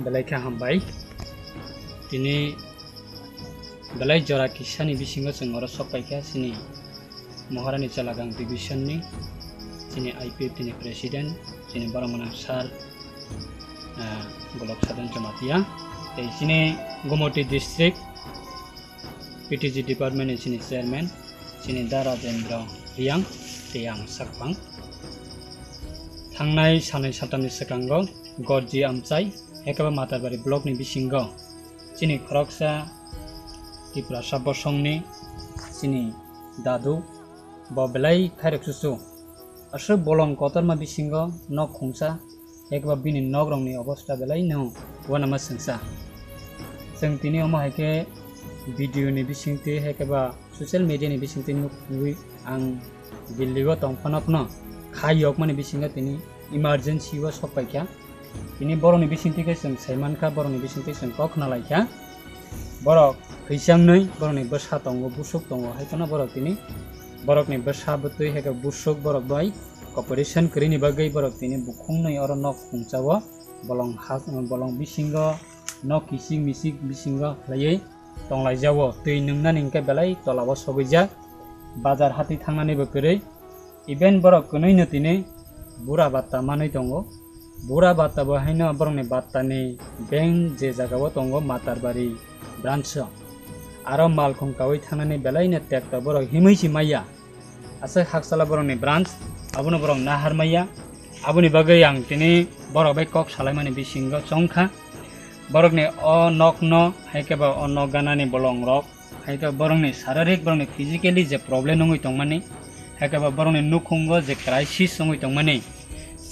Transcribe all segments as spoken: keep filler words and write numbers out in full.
Belai khe hambai. Tini belai jora kisani bisingo chwng oro sok paikha chini Maharani Chalagang division ni, chini I P F T ni president, chini borok mwnang sir, ah, Golok Sadhan Jamatia, tei chini Gomoti district P T G department ni chini chairman, chini Da Rajendra Riang, tei ang sakphang. Thangnai sanai satamni swkango Gorji Amchai, Hekaba Matarbari block ni bisingo chini khoroksa Tiprasa bosongni chini dadu bo belai khairok susu. Aswk bolong kotorma bisingo nok khungsa, hekba bini nok rokni obosta belai no uanama sengsa. Chwng tini omo hai khe video ni bisingtwi hekba social media ni bisingtwi nukwi ang Delhi o tong phano phano kha yokmani bisingo tini emergency o sok paikha. Tini borokni bisingtwi khe chwng sai mankha, borokni bisingtwi chwng kok khna laikha. Borok thwisangnwi borokni bwsa tongo, busuk tongo, hai phano borok tini borokni bwsa bwtwi hai khe busuk borok bai cooperation kwrwini bagwi borok tini bukhungnwi oro nok khungsa o bolong ha, bolong bisingo nok kisik misik bisingo khlaiwi tonglaijao. Twi nwngnani hwnkhe belai tolao sogwijak, bazar hati thangnanibo kwrwi. Even borok kwnwino tini bura batta manwi tongo. Bura batta bo haino borokni battani bank je jagao tongo Matarbari branch o. Aro malkhung kaui thangnani belaino tekto borok himwi si maya. Aswk hakchala borokni branch, abono borok nahar maya. Aboni bagwi ang tini borok bai kok salaimani bisingo chongkha. Borokni o nokno, hai khe ba o nok ganani bolongrok, hai khe borokni sararik, borokni physically je problem wngwi tongmani, hai khe ba borokni nukhungo je crisis wngwi tongmani,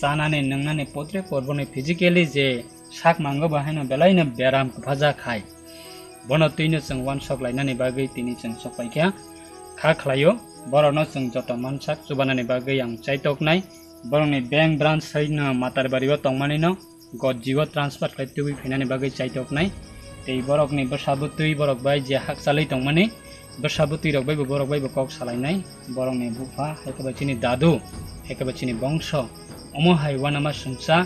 chanani, nwngnani, potre por borokni physically je sak mango, bo haino belaino beram kwphajak hai. Bono twino chwng uansuk lainani bagwi tini chwng sok paikha. Kha khlaio, borokno chwng joto mansak chubanani bagwi ang chaitoknai. Borokni bank branch haino Matarbari o tongmanino Gorji o transfer khlai tubui phainani bagwi chaitoknai. Tei borokni bwsa bwtwi borok bai je hakchalwi tongmani, bwsa bwtwi rok bai bo borok bai bo kok salainai. Borokni bupha, hai khe ba chini dadu, hai khe ba chini bongso. Omo hai uanama sengsa,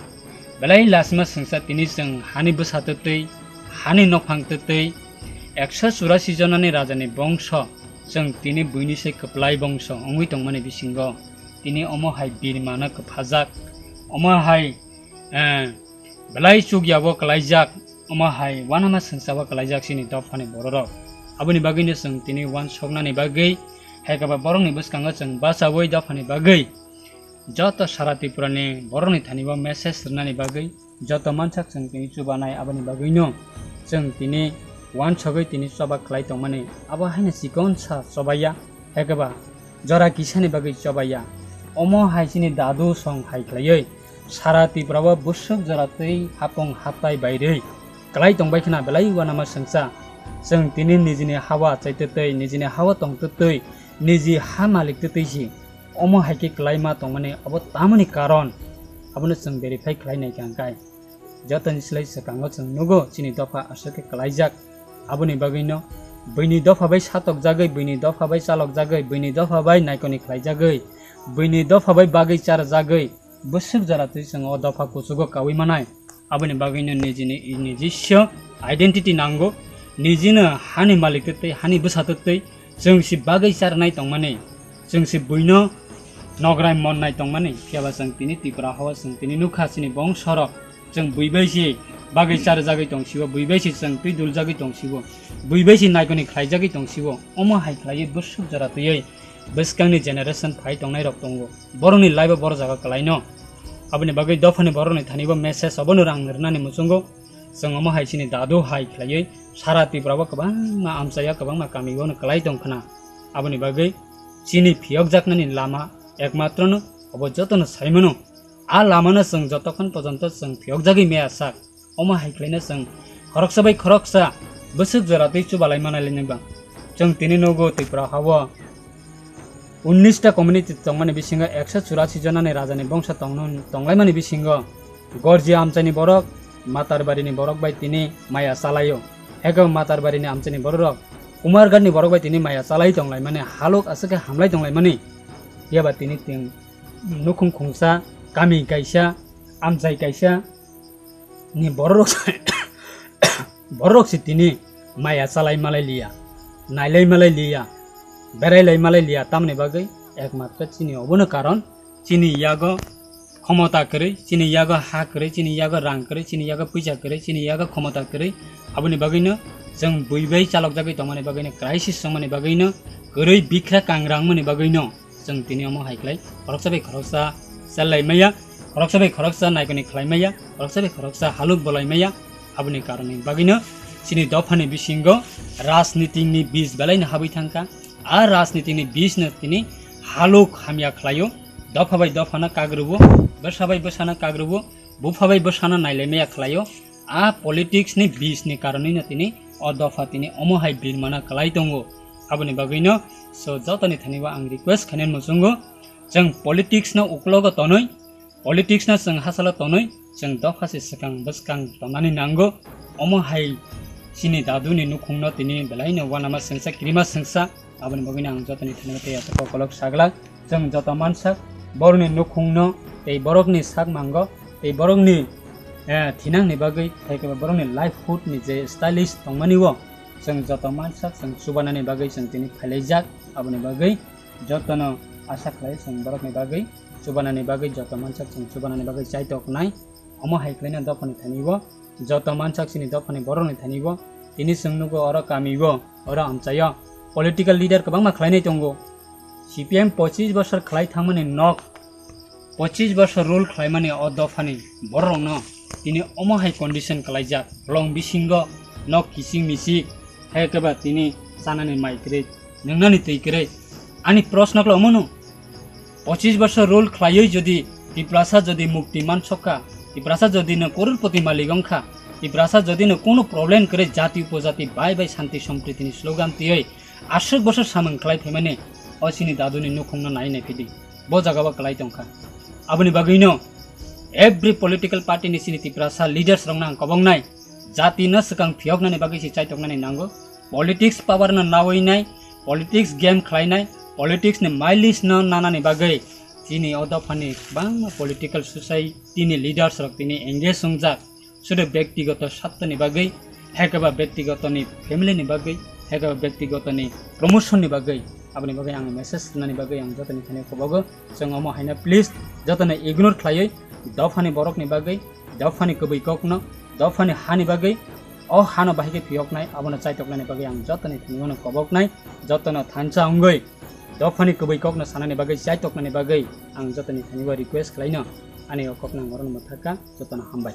belai lasima sengsa tini chwng hani bwsa twtwi, hani nokphang twtwi, ekso churasi jonani rajani bongso, chwng tini buini se kwplai bongso wngwi tongmani bisingo. Tini omo hai birmano kwphajak, omo hai, eh, belai chukya o kwlaijak, omo hai uanama sengsa o kwlaijak chini dophani bororok. Aboni bagwino chwng tini uansuknani bagwi, hai khe ba borokni bwskango chwng bachaui dophani bagwi joto sara Tripurani borokni thani o message rwnani bagwi, joto mansak chwng tini chubanai, aboni bagwino chwng tini uansugwi tini choba khlai tongmani, abo haino chikonsa chobaiya, hai khe ba jora kisani bagwi chobaiya. Omo hai chini dadu song hai khlaiwi sara Tripura o bwswk jora twi hapung haptai bairwi kwlai tongbai khna belai uanama sengsa. Chwng tini nijini hawa chaitwtwi, nijini hawa tongtwtwi, niji ha malik twtwi si. Omo hai khe kwlaima tongmani abo tamoni karon, abono chwng verify khlai nai kha hwnkhe. Jotoni slai swkango chwng nugo chini dopha aswk khe kwlaijak. Aboni bagwino buini dopha bai satokjagwi, buini dopha bai chalokjagwi, buini dopha bai naikoni khlaijagwi, buini dopha bai bagwi charjagwi, bwswk jora twi chwng o dopha kuchugo kaui manai. Aboni bagwino nijini nijisyo identity nango, nijino hani malik twtwi, hani bwsa twtwi, chwng si bagwi charnai tongmani, chwng si buino nograi monnai tongmani, phiya ba chwng tini Tripura hao chwng tini nukha chini bongsorok, chwng bui bai si bagwi charjagwi tongsibo, bui bai si chwng twi duljagwi tongsibo, bui bai si naikoni khlaijagwi tongsibo, omo hai khlaiwi bwswk jora twiwi bwskangni generation phai tongnairok tongo. Borokni life o borok jaga kwlaino. Aboni bagwi dophani borokni thani bo message obono rang rwnani muchungo. Chwng omo hai chini dadu hai khlaiwi Sara Tripura o kwbangma amchaya, kwbangma kami o no kwlai tong khna. Aboni bagwi chini phiyokjaknani lama ekmatro no obo joto no sai mano. A lama no chwng jotokhon pojonto chwng phiyokjagwi maya sak. Omo hai khlaino chwng khoroksa bai khoroksa bwswk jora twi chubalai manai lainai ba. Chwng tini nugo Tripura ha o unnish ta community tongmani bisingo ekso churasi jonani rajani bongso tongno-, tonglaimani bisingo Gorji amchaini borok Matarbari ni borok bai tini maya chalaio. Heko Matarbari ni amchaini borok rok Kumarghat ni borok bai tini maya chalai tonglaimani, halok aswk khe hamlai tonglaimani. Phiya ba tini ting nukhung khungsa, kami kaisa, amchai kaisa ni borok rok, borok rok se tini maya chalai malai liya, nailai malai liya, berai lai malai liya, tamni bagwi ekmatro chini obono karon. Chini yago khomota kwrwi, chini yago ha kwrwi, chini yago rang kwrwi, chini yago puisa kwrwi, chini yago khomota kwrwi. Aboni bagwino chwng bui bai chalokjagwi tongmani bagwino, crisis wngmani bagwino, kwrwi bikra kangra wngmani bagwino chwng tini omo hai khlai khoroksa bai khoroksa chellai maya, khoroksa bai khoroksa naikoni khlai maya, khoroksa bai khoroksa haluk bolai maya. Aboni karonni bagwino chini dophani bisingo rajnitingni bij belaino habwi thangkha. A rajnitingni bijno tini haluk hamya khlaio. Dopha bai dophano kagrubo, bwsa bai bwsano kagrubo, bupha bai bwsano nailaimaya khlaio. A politics ni bis ni karonwi no tini o dopha tini omo hai birmana kwlai tongo. Aboni bagwi no so jotoni thani bo ang request khainai muchungo, chwng politics no uklogo tonwi, politics no chwng hachalo tonwi, chwng dopha se swkang bwskang tonani nango. Omo hai chini dadu ni nukhung no tini belai no uanama swngsa, kirima swngsa. Aboni bagwi no ang jotoni thani tei aswk kokolok sagla. Chwng joto mansak borokni nukhungno tei borokni sakmango tei borokni, eh, thinangni bagwi, tei khe borokni livelihood ni je stylist tongmani o chwng joto mansak chwng chubanani bagwi chwng tini phailaijak. Aboni bagwi jotono asa khlai chwng borokni bagwi chubanani bagwi, joto mansak chwng chubanani bagwi chaitok nai. Omo hai khlaina dophani thani o, joto mansak chini dophani borokni thani o, tini chwng nugo oro kami o, oro amchaio political leader kwbangma khlainai tongo. C P M pochis bosor khlai thangmani nok, pochis bosor rule khlaimani o dophani borokno tini omo hai condition kwlaijak, bolong bisingo nok kiching michik, hai khe ba tini chanani mai kwrwi, nwngnani twi kwrwi. Ani proshno khlai omono, pochis bosor rule khlaiwi jodi Tiprasa jodi mukti mansokha, Tiprasa jodi no kororpoti malik wngkha, Tiprasa jodi no kunu problem kwrwi jati upojati bai bai shanti sompritini slogan twiwi aswk bosor samung khlai phaimani o chini daduni nukhungno nai nai phidi. Bo jagao kwlai tongkha. Aboni bagwino every political party ni chini Tiprasa leaders rokno ang koboknai jati no swkang phiyoknani bagwi se chaitoknani nango. Politics power no nawi nai, politics game khlai nai, politics ni mileage no nanani bagwi chini o dophani bangma political society ni leaders rok tini engage wngjak. Sudu bektigoto sattoni bagwi, hekeba bektigotoni family ni bagwi, hekeba bektigotoni promotion ni bagwi, aboni bagwi ang message rwnani bagwi ang jotoni thani kobogo. Chwng omo haino please jotono ignore khlaiwi dophani borokni bagwi, dophani kwbwi kokno, dophani hani bagwi, o hano bahai khe phiyoknai, abono chaitoknani bagwi ang jotoni thani bono koboknai, jotono thansa wngwi dophani kwbwi kokno sanani bagwi, chaitoknani bagwi ang jotoni thani bo request khlaino. Ani o kokno ang orono mwthakha, jotono hambai.